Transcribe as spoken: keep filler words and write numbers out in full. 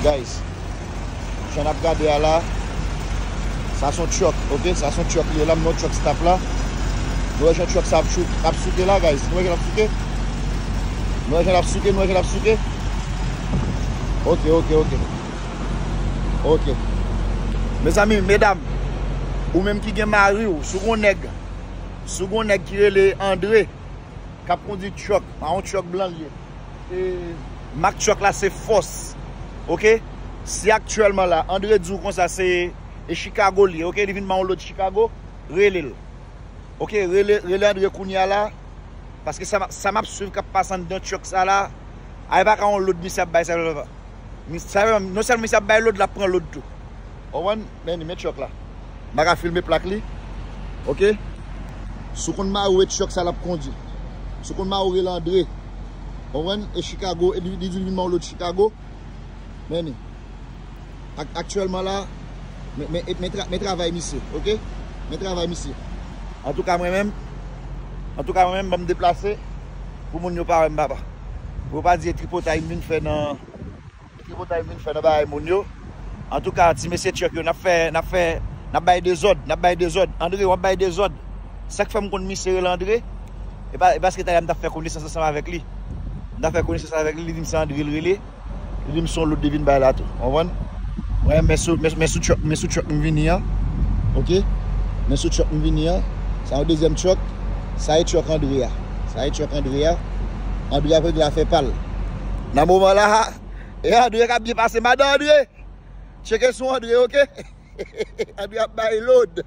Guys, jan n ap gade a la, sa se yon truck, ok? Sa se yon truck li ye la, m nan yon truck stop la. Nou wè jan truck sa ap chou-, ap souke la, guys. Nou wè jan l ap souke? Nou wè jan l ap souke, nou wè jan l ap souke? Ok, ok, ok. Ok. Mezanmi, medam, ou menm ki gen mari w, si w gen yon nèg, si w gen yon nèg ki rele Andre, k ap kondui truck, pa yon truck blan li ye. E mak truck la se Force. Ok? Si aktyèlman la, Andre di w konsa se e Chicago li ye, ok? Li vin ba yon lòd Chicago, rele l. Ok, rele, rele Andre kounye a la. Paske sa, m- sa m ap swiv k ap pase anndan truck sa la, a e pa ka yon lòd misye ap bay sa. Mis- sa, non sèlman misye ap bay lòd, l ap pran lòd tou. Ou konprann? Men, men truck la. M pa ka filme plak li. Ok? Si w konn mari w e truck sa l ap kondui. Si w konn mari w rele Andre. Ou konprann? E Chicago, e li, li di l vin ba yon lòd Chicago. Men, ak- aktyèlman la, men, men, men, tra- men travay misye, ok? Men travay misye. Antouka, mwen menm, antouka, mwen menm, ban m deplase pou moun yo pa wè m, papa. Pou yo pa di e tripotay m vin fè nan, e tripotay m vin fè nan bagay moun yo. Antouka, ti mesye truck yo, n ap fè, n ap fè, n ap bay dezòd, n ap bay dezòd. Andre, w ap bay dezòd. Sa k fè m konn misye rele Andre, e pa, e paske talè m t ap fè konesans ansanm avèk li. M t ap fè konesans avèk li, li di m se Andre l rele. Li di m se yon lòd li vin bay la tou. Ou konprann? Mwen, men sou, men, men sou truck, men sou truck m vini an. Ok? Men sou truck m vini an. Sa yon dezyèm truck. Sa e truck Andre a. Sa e truck Andre a. Andre ap regle afè pa l. Nan moman la, e Andre k ap byen pase. Madan Andre! Tcheke sou Andre, ok? Andre ap bay lòd.